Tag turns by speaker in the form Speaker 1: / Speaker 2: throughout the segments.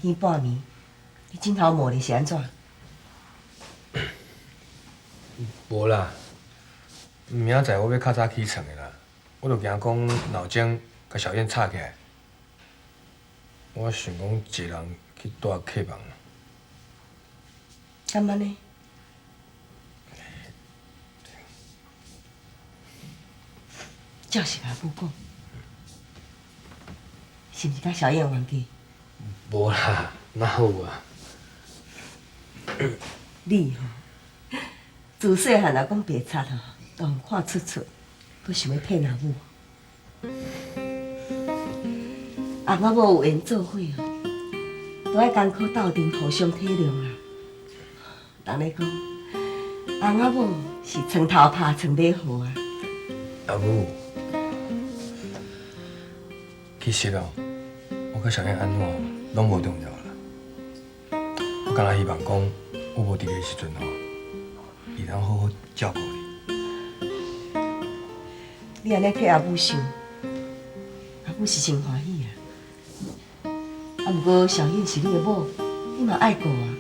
Speaker 1: 更半暝，你枕頭毛咧是按怎？
Speaker 2: 無啦，明仔載我欲較早起床的啦，我就驚講鬧鐘共小燕吵起來，我想講一個人去蹛客房。
Speaker 1: 敢按呢？照實共阿母講，是毋是佮小燕有冤家？
Speaker 2: 無啦，哪有啊？
Speaker 1: 你吼，自細漢若講白賊吼，都予看出出，閣想欲騙阿母。翁仔某有緣做伙哦，都愛艱苦鬥陣，互相體諒啦。人咧講，翁仔某是床頭拍床尾和啊。
Speaker 2: 阿母，其實哦，我佮小燕按怎攏無重要啦。我干焦希望講，我無佇个時陣吼，伊會當好好照顧你。
Speaker 1: 你按呢替阿母想，阿母是真歡喜啊。啊，毋過小燕是你的某，你嘛愛顧啊。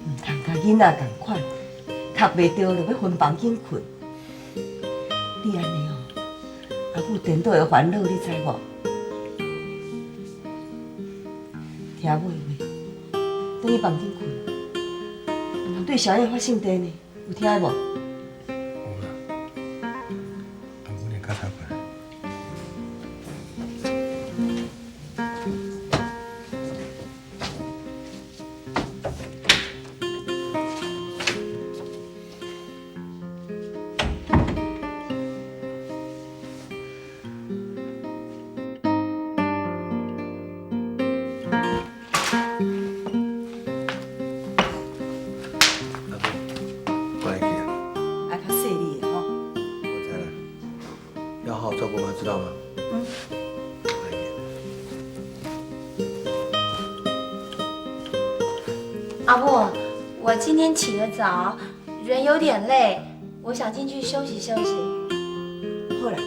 Speaker 1: 毋通佮囡仔仝款，哭袂著就欲分房間睏。你按呢哦，阿母顛倒會煩惱，你知無？聽母的話，轉去房間睏，毋通對小燕發性地呢，有聽無？
Speaker 2: 有啦，阿母你較早睏。阿母，我來去啊。
Speaker 1: 愛較細膩的吼。
Speaker 2: 我知啦，要好好照顧媽，知道嗎？
Speaker 1: 嗯。
Speaker 2: 我來去。
Speaker 3: 阿母，我今天起得早，人有點累，我想進去休息休息。
Speaker 1: 好啦，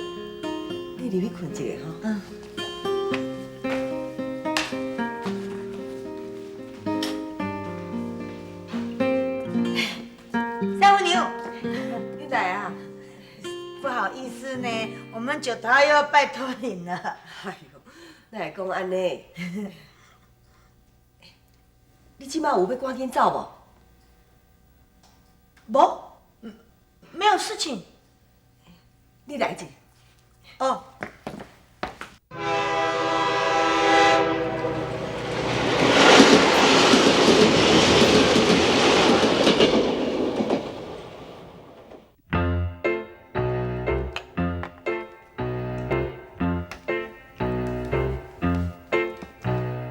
Speaker 1: 你入去睏一下吼。
Speaker 3: 嗯。
Speaker 4: 三姑娘，
Speaker 1: 你來啊？
Speaker 4: 不好意思呢，我們九頭又要拜託你了。
Speaker 1: 哎喲，哪會講按呢？你這擺有欲趕緊走無？
Speaker 4: 無，沒有事情。
Speaker 1: 你來者。
Speaker 4: 哦。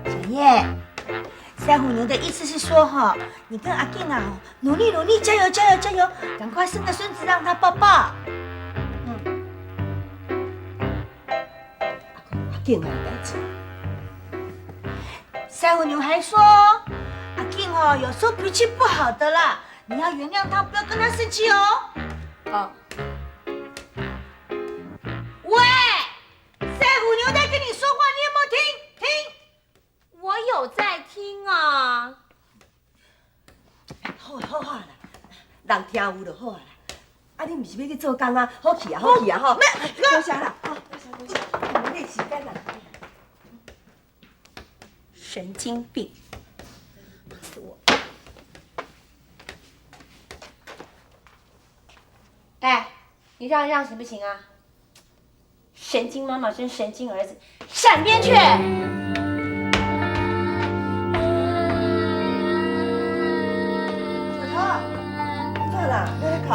Speaker 4: 小葉，賽虎牛的意思是說，哈，你跟阿健啊，努力努力，加油加油加油，趕快生個孫子讓他抱抱。嗯。
Speaker 1: 阿健的代誌。
Speaker 4: 賽虎牛還說，阿健哦，有時候脾氣不好的啦，你要原諒他，不要跟他生氣哦。
Speaker 3: 哦。
Speaker 4: 喂，賽虎牛在跟你說話，你有沒有聽？聽。
Speaker 3: 我有在聽啊。
Speaker 1: 好好好啦，人聽有就好啦。啊，你毋是欲去做工啊？好去啊，好去啊，吼！多謝啦，多謝多謝，無你時間啦。
Speaker 3: 神經病，忙死我！哎，你讓一讓行不行啊？神經媽媽生神經兒子，閃邊去！
Speaker 1: 小頭，按怎啦？你咧哭？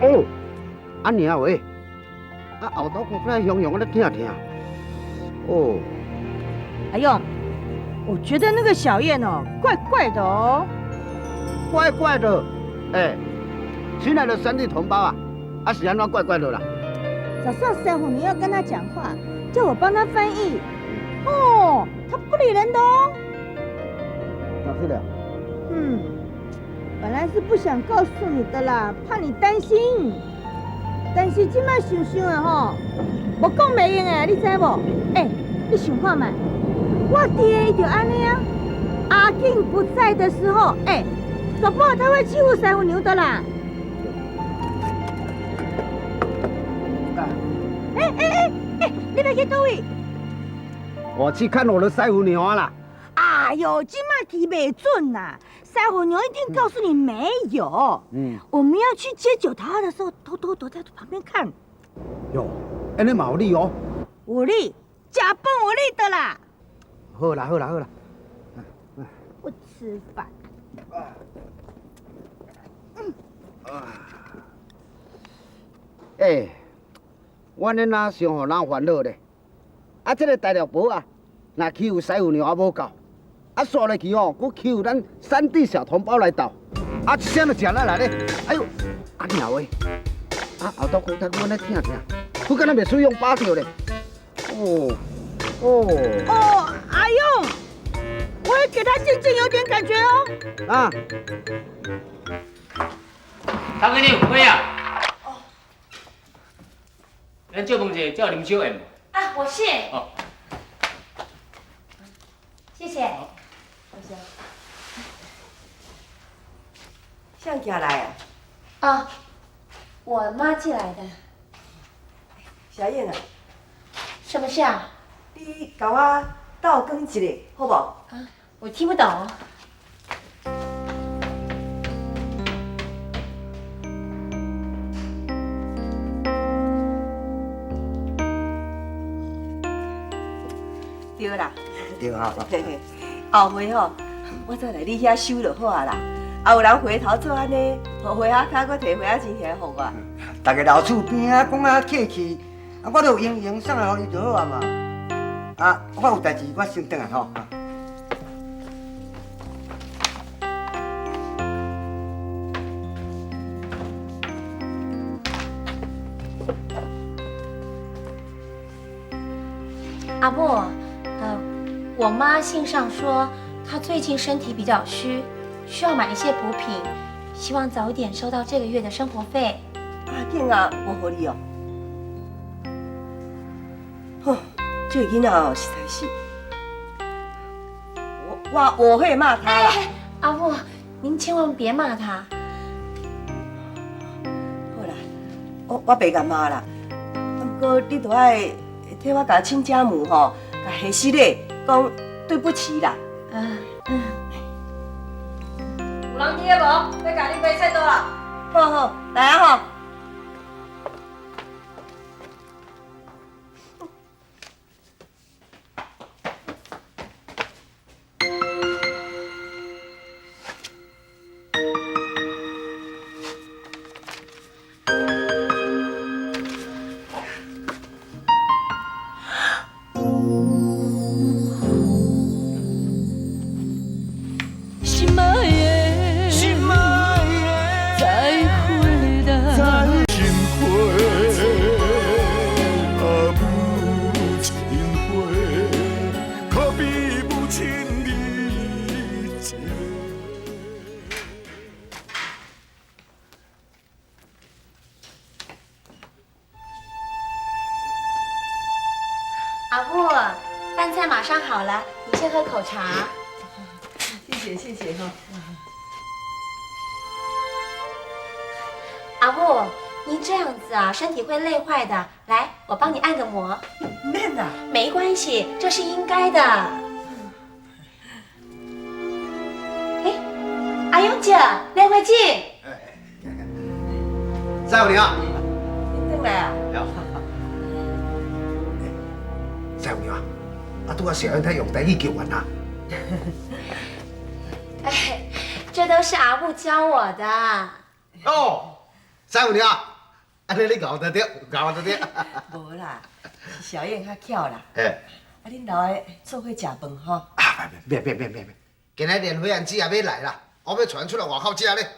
Speaker 5: 哦，按呢啊喂，啊後頭看起來雄雄按呢疼疼。哦，
Speaker 4: 阿勇，我覺得那個小燕哦，怪怪的哦。
Speaker 5: 怪怪的，欸，親愛的山地同胞啊，啊是按怎怪怪的啦？
Speaker 4: 早上賽虎你要跟他講話，叫我幫他翻譯。哦，他不理人的哦。
Speaker 5: 哪是的？
Speaker 4: 嗯，喂，本來是不想告訴你的啦，怕你擔心。但是這擺想想的吼，無講袂用的，你知無？欸，你想看覓？我爹伊就按呢啊，阿景不在的時候，欸，搞不好他會欺負師傅娘的啦。欸欸欸欸，你欲去佗位？
Speaker 5: 我去看我的師傅娘啦。
Speaker 4: 哎呦，這擺去袂準啦！師傅娘一定告訴你沒有。嗯，我們要去接九桃的時候，偷偷躲在旁邊看。
Speaker 5: 喲，按呢嘛有理哦。
Speaker 4: 有理，食飯有理的啦。
Speaker 5: 好啦好啦好啦。
Speaker 4: 不吃飯。
Speaker 5: 欸，我恁哪想予人煩惱咧？啊，這個大陸婆啊，若欺負師傅娘還無夠。啊，煞落去吼，閣欺負咱山地小同胞來鬥，啊，這聲就食力來咧。哎呦，啊娘喂，啊後頭講他阮咧聽聽，佢敢若袂使用巴著咧。哦，哦。
Speaker 4: 哦，阿勇，我也給他漸漸有點感覺哦。
Speaker 5: 啊。
Speaker 6: 唐經理，會啊。哦。咱借問一下，叫林小燕。
Speaker 3: 啊，我是。
Speaker 6: 哦。
Speaker 3: 謝謝。
Speaker 1: 誰寄來啊？
Speaker 3: 啊，我媽寄來的。
Speaker 1: 小燕啊，
Speaker 3: 什麼事啊？
Speaker 1: 你共我鬥講一下，好無？
Speaker 3: 啊，我聽不懂。
Speaker 1: 對啦。
Speaker 5: 對啊。
Speaker 1: 嘿嘿，後回吼，我再來你遐收就好啊啦。啊，有人回頭做按呢，花仔跤閣提花仔錢來予我。
Speaker 7: 大家留厝邊仔講啊客氣，啊，我就用用送來予你就好啊嘛。啊，我有代誌，我先轉來吼。
Speaker 3: 阿母，我媽信上說，她最近身體比較虛，需要買一些補品，希望早點收到這個月的生活費。
Speaker 1: 阿景啊，無予你哦。吼，這個囡仔哦，實在是，我會罵他啦。
Speaker 3: 阿母，您千萬別罵他。
Speaker 1: 好啦，我袂共罵啦。不過你著愛替我共親家母吼，共下失禮，講對不起啦。
Speaker 3: 嗯嗯。
Speaker 8: 有人佇咧無？欲共你買菜刀啊！
Speaker 1: 好好，來啊吼！
Speaker 3: 阿母，飯菜馬上好了，你先喝口茶。
Speaker 1: 謝謝謝謝哈。
Speaker 3: 阿母，您這樣子啊，身體會累壞的。來，我幫你按個摩。
Speaker 1: 免啦，
Speaker 3: 沒關係，這是應該的。哎，阿勇姐，連慧靜。
Speaker 5: 師傅娘。
Speaker 1: 你轉來啊？
Speaker 5: 師傅娘，啊，拄仔小燕太用台語叫阮啊。
Speaker 3: 哎，這都是阿母教我的。
Speaker 5: 哦，師傅娘，按呢你𠢕得對，𠢕得對。
Speaker 1: 無啦，是小燕較巧啦。
Speaker 5: 嘿。
Speaker 1: 啊，恁老的做伙食飯吼。
Speaker 5: 啊，免免免免免，今日蓮花安子也欲來啦，我欲帶𪜶出來外口食咧。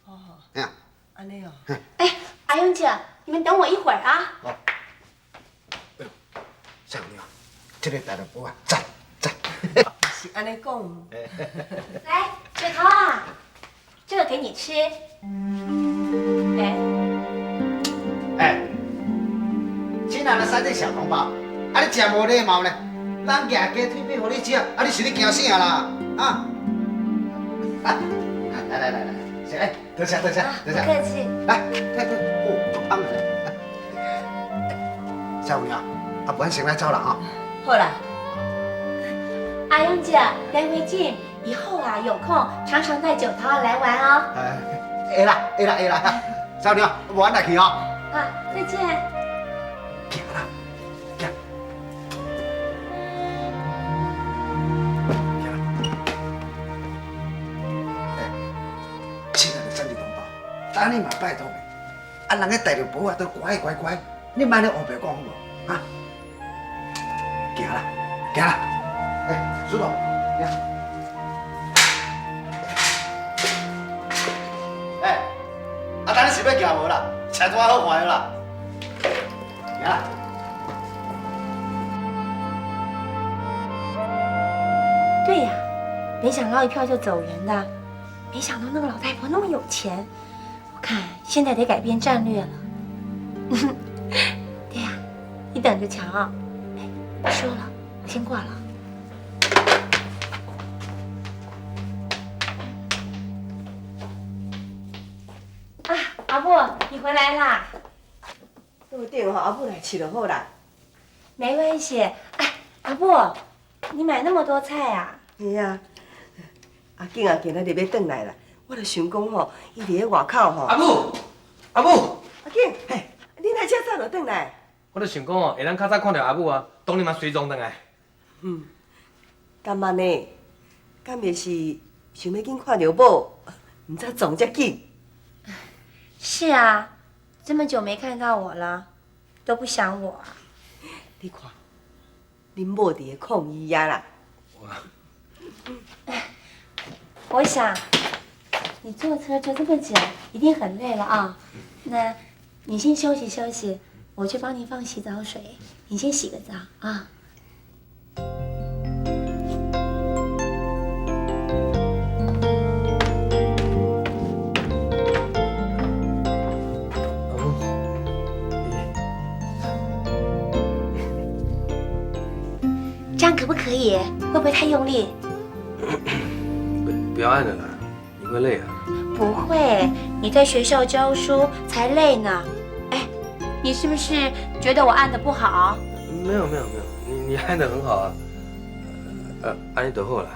Speaker 1: 哦。
Speaker 5: 嘿。
Speaker 1: 按呢哦。
Speaker 3: 哎，阿勇姐，你們等我一會兒啊。
Speaker 5: 哦。師傅娘，這個大蘿蔔啊，讚讚。
Speaker 1: 是按呢講。
Speaker 3: 來，雪桃啊。這個給你吃。哎，
Speaker 5: 哎，親愛的三弟小同胞，啊你真無禮貌呢！人寄雞腿粿予你食，啊你是咧驚啥啦？啊！來來來來，先來，多謝多謝多謝。
Speaker 3: 不客氣。
Speaker 5: 來，退退，哦，足香的。小娘，啊，無咱先來走啦啊。
Speaker 1: 好啦。
Speaker 3: 阿英姐，梁慧靜，以後啊有空常常帶九桃來玩哦。
Speaker 5: 會啦會啦會啦，小娘，無咱來去哦。
Speaker 3: 啊，再見。
Speaker 5: 行啦，行。行啦。哎，親愛的三弟同胞，等你嘛拜託的，啊，人家大陸婆啊都乖乖乖，你莫咧烏白講好無？啊，行啦，行啦。哎，石頭，行。哎，啊，等你是欲行無啦？車拄好壞啦。行啦。
Speaker 3: 對呀，本想撈一票就走人的，沒想到那個老太婆那麼有錢。我看現在得改變戰略了。對呀，你等着瞧。哎，不說了，我先掛了。啊，阿母，你回來啦！
Speaker 1: 桌頂吼，阿母來飼就好啦。
Speaker 3: 沒關係。哎，阿母，你買那麼多菜啊？
Speaker 1: 是啊，阿景啊，今仔日欲轉來啦，我就想講吼，伊佇咧外口吼。
Speaker 2: 阿母，阿母，
Speaker 1: 阿景，嘿，你來遮早就轉來？
Speaker 2: 我就想講哦，會當較早看著阿母啊，當然嘛隨從轉來。
Speaker 1: 嗯，敢按呢？敢袂是想欲緊看著某，毋知撞遮緊？
Speaker 3: 是啊，這麼久沒看到我了，都不想我啊。
Speaker 1: 你看，恁某佇咧抗議啊啦。
Speaker 3: 我想，你坐車坐這麼久，一定很累了啊。那，你先休息休息，我去幫你放洗澡水，你先洗個澡啊。這樣可不可以？會不會太用力？
Speaker 2: 不要按了啦，你會累啊。
Speaker 3: 不會，你在學校教書才累呢。哎，你是不是覺得我按得不好？
Speaker 2: 沒有沒有沒有，你按得很好啊。按得好啦。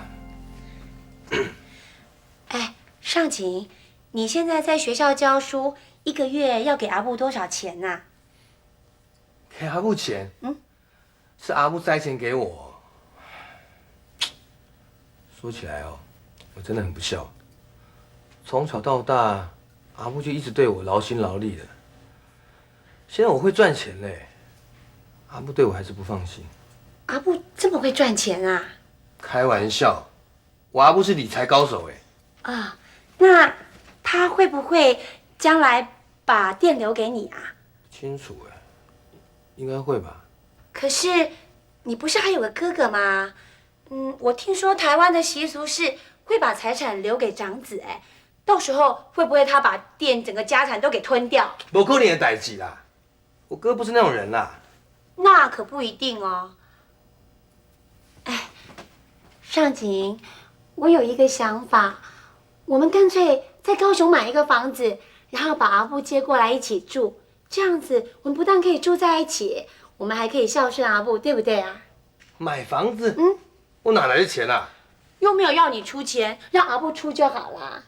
Speaker 3: 哎，尚錦，你現在在學校教書，一個月要給阿布多少錢呢？
Speaker 2: 給阿布錢？嗯，是阿布塞錢給我。說起來哦，我真的很不孝。從小到大，阿布就一直對我勞心勞力的。現在我會賺錢嘞，阿布對我還是不放心。
Speaker 3: 阿布這麼會賺錢啊？
Speaker 2: 開玩笑，我阿布是理財高手哎。
Speaker 3: 啊，那他會不會將來把店留給你啊？
Speaker 2: 不清楚哎，應該會吧。
Speaker 3: 可是你不是還有個哥哥嗎？嗯，我聽說台灣的習俗是會把財產留給長子，哎，到時候會不會他把店整個家產都給吞掉？
Speaker 2: 無可能的代誌啦，我哥不是那種人啦。
Speaker 3: 那可不一定哦。哎，尚錦，我有一個想法，我們乾脆在高雄買一個房子，然後把阿布接過來一起住，這樣子我們不但可以住在一起，我們還可以孝順阿布，對不對啊？
Speaker 2: 買房子？嗯。我哪來的錢啊？
Speaker 3: 又沒有要你出錢，讓阿布出就好了。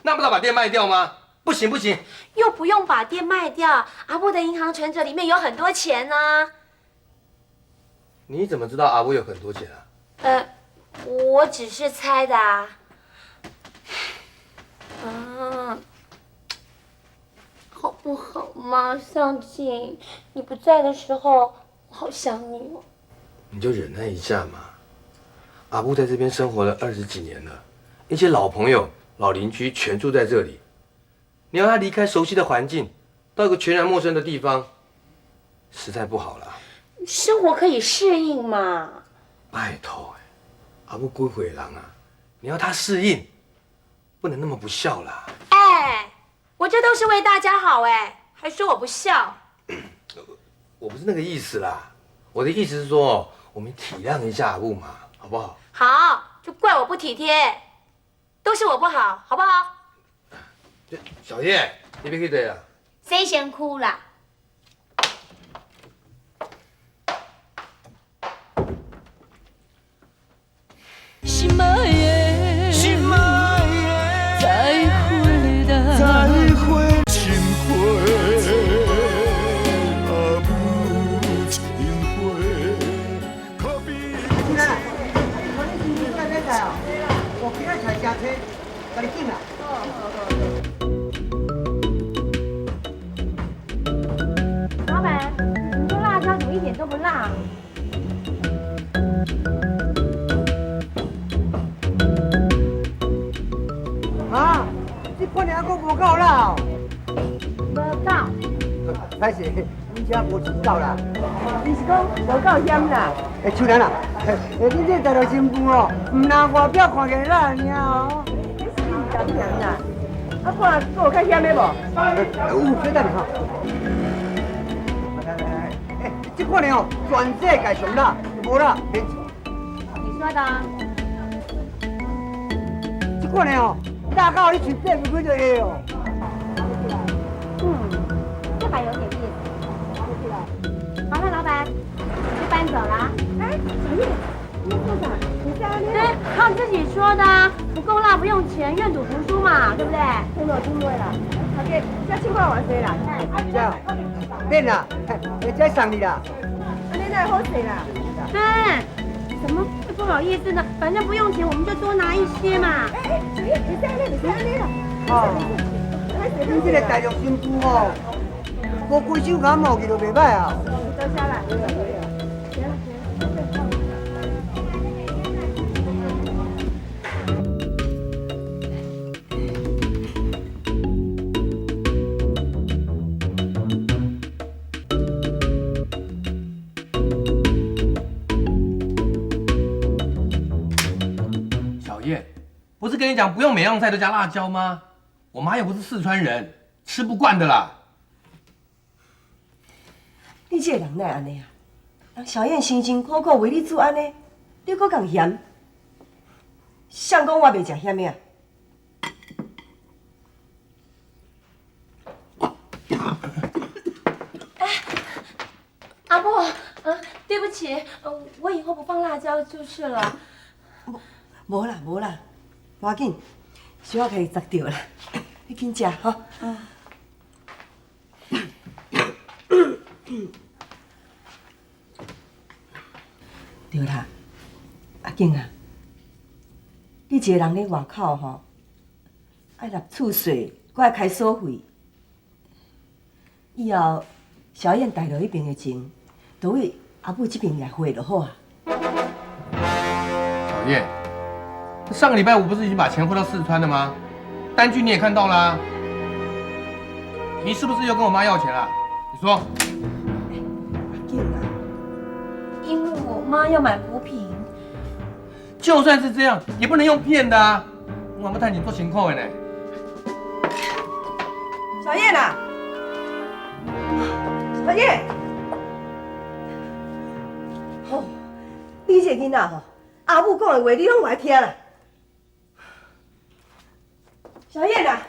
Speaker 2: 那不得把店賣掉嗎？不行不行，
Speaker 3: 又不用把店賣掉，阿布的銀行存摺裡面有很多錢呢。
Speaker 2: 你怎麼知道阿布有很多錢啊？
Speaker 3: 我只是猜的啊。嗯，好不好嘛，尚錦，你不在的時候，我好想你哦。
Speaker 2: 你就忍耐一下嘛。阿布在這邊生活了20幾年了，一些老朋友、老鄰居全住在這裡。你要他離開熟悉的環境，到一個全然陌生的地方，實在不好了。
Speaker 3: 生活可以適應嘛。拜
Speaker 2: 託，阿布幾歲人啊？你要他適應，不不能那么不孝啦。
Speaker 3: 哎，我这都是为大家好哎，还说我不孝？
Speaker 2: 我不是那个意思啦，我的意思是说，我们体谅一下阿母嘛，好不好？
Speaker 3: 好，就怪我不体贴，都是我不好，好不好？
Speaker 2: 小燕，你别去对啊。
Speaker 3: 谁先哭啦？
Speaker 9: 心爱的，心爱的，再会啦，再会，亲花，阿母亲花，可比。
Speaker 7: 啊，你看你今天来买菜哦？我今仔菜真济，家己拣啦。
Speaker 3: 老板，你这辣椒怎么一点都不辣？
Speaker 7: 啊，这款还阁无够辣哦。
Speaker 3: 无够。
Speaker 7: 歹势，阮遮无钱够啦。
Speaker 1: 你是讲无够咸啦？
Speaker 7: 哎，秋兰啊，哎，恁这大陆新妇哦，毋但外表看起来辣尔哦。
Speaker 1: 你是毋甘咸啦？啊，看阁有较咸的无？
Speaker 7: 有，稍等下哈。来来来，哎，这款的哦，全世界上辣，无辣免钱。
Speaker 3: 你说的。
Speaker 7: 这款的哦，辣到你喙闭不开就会哦。
Speaker 3: 嗯，这还有点意思。好了，老板，就搬走了。
Speaker 4: 哎，小叶，你做啥？你在那？
Speaker 3: 对，他自己说的，不够辣不用钱，愿赌服输嘛，对不对？
Speaker 1: 听落听落啦，头家，这唱看偌济啦？
Speaker 7: 这免啦，哎，这送你啦。
Speaker 1: 按呢哪会好势啦？
Speaker 3: 哎，怎么会不好意思呢？反正不用钱，我们就多拿一些嘛。
Speaker 1: 哎哎，小叶，袂使按呢，袂使按呢啦。
Speaker 7: 哦，恁这个大陆新妇哦，无规手感冒去就袂歹啊。
Speaker 1: 多谢啦。
Speaker 2: 小燕，不是跟你讲不用每样菜都加辣椒吗？我妈又不是四川人，吃不惯的啦。
Speaker 1: 你这个人哪会按呢啊？人小燕辛辛苦苦为你煮按呢，你阁共嫌？谁讲我袂食咸的啊？
Speaker 3: 哎，阿母，对不起，我以后不放辣椒就是了。
Speaker 1: 无啦无啦，无要紧，小可予伊砸著啦。你紧食吼。嗯。对啦，阿景啊，你一个人咧外口吼，爱纳厝税，阁爱开所费。以后小燕大陆彼边的钱，就为阿母这边来汇就好啊。
Speaker 2: 小燕，上个礼拜我不是已经把钱汇到四川了吗？单据你也看到啦。你是不是又跟我妈要钱了？你说。
Speaker 1: 阿景啊，
Speaker 3: 因为我妈要买补品。
Speaker 2: 就算是这样，也不能用骗的啊！我不趁钱做辛苦的呢。
Speaker 1: 小燕啊，小燕，吼，你这个囡仔吼，阿母讲的话你拢无爱听啦。小燕啊，